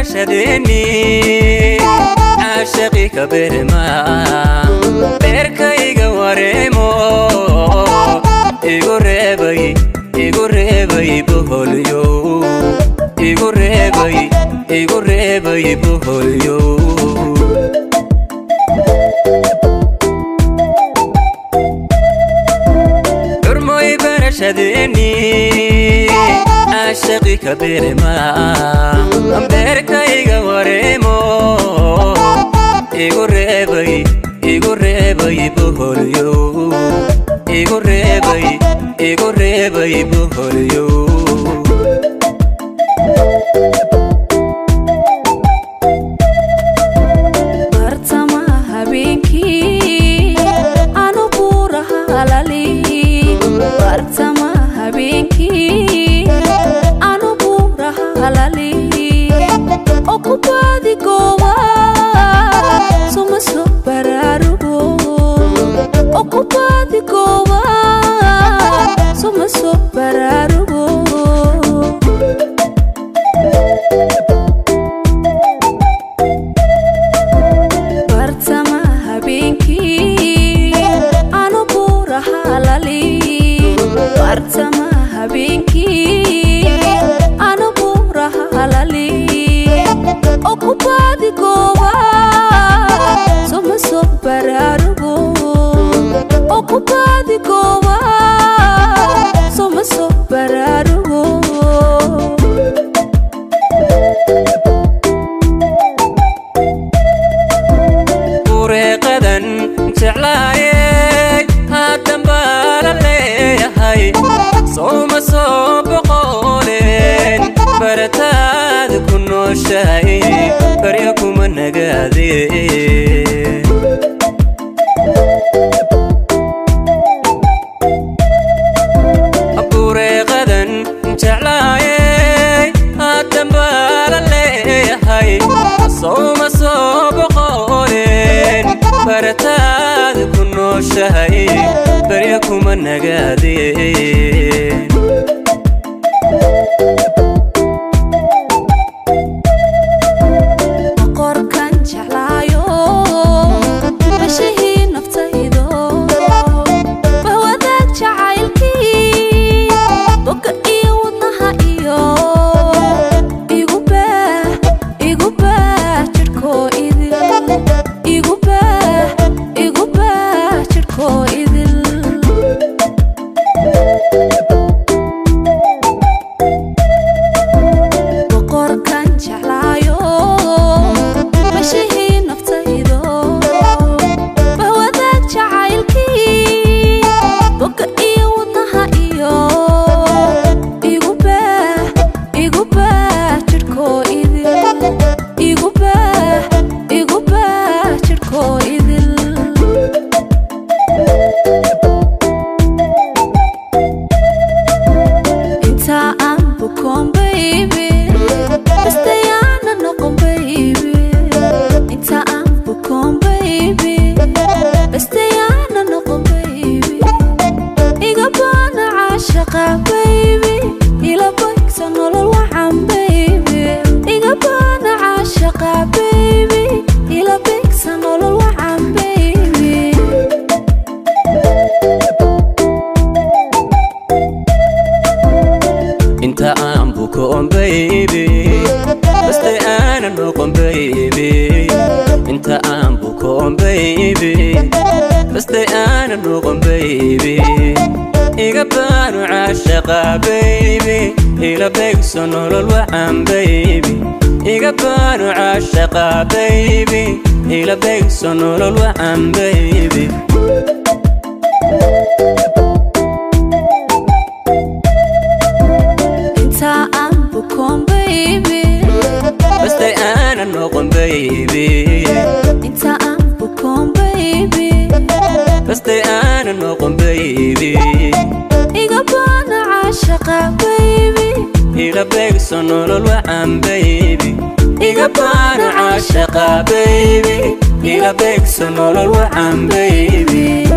Barashadeeni caashaqi ka berma, beerkayga wareemo, igu reebay, igu reebay boholyo, igu reebay, igu reebay boholyo. Xurmoy barashadeeni caashaqi ka berma, beerkayga wareemo, igu reebay, igu reebay boholyo, igu reebay, igu reebay boholyo. Bartama habeenkii anu buuraha halali, bartama habeenkii anu buuraha halali, oo ku baadi gooba suma soo baraarugo, oo ku baadi gooba suma soo baraarugo. Bartama habeenkii anu buuraha halali, bartama habeenkii anu buuraha halali, oo ku baadi gooba suma soo baraarugo, oo ku baadi gooba suma soo baraarugo. Bureeqadan jeclaayey haatan baa la leeyahay, sowma soo boqooleen barataad ku nooshahay, baryo kuma nagaadeen. Bureeqadan jeclaayey haatan baa la leeyahay, sowma soo boqooleen barataad ku nooshahay, baryo kuma nagaadeen. Boqorkan jeclaayo bashihii naftaydo, bahwadaag jacaylkii boga iyo wadnaha iyo igu baah, igu baah jidhkoo idil, igu baah, igu baah jidhkoo idil. Boqorkan jeclaayo bashihii naftaydo, bahwadaag jacaylkii boga iyo wadnaha iyo igu baah, igu baah jidhkoo idil, igu baah, igu baah jidhkoo idil. Inta aan bukoon baby, bastayaana noqon baby, inta aan bukoon baby, bastayaana noqon baby, iga baana caashaqa baby, ila baygsa nolol wacan baby, iga baana caashaqa baby, ila baygsa nolol wacan baby. Inta aan bukoon baby, bastay aanan noqon baby, inta aan bukoon baby, bastay aanan noqon baby, iga baanu caashaqa baby, ila beegso nolol wacan baby, iga baanu caashaqa baby, ila beegso nolol wacan baby. Inta aan bukoon baby, bastay aanan noqon baby, inta aan bukoon baby, bastay aanan noqon baby, iga baana caashaqa baby, ila beegso nolol wacan baby, iga baanu caashaqa baby, ila beegso nolol wacan baby.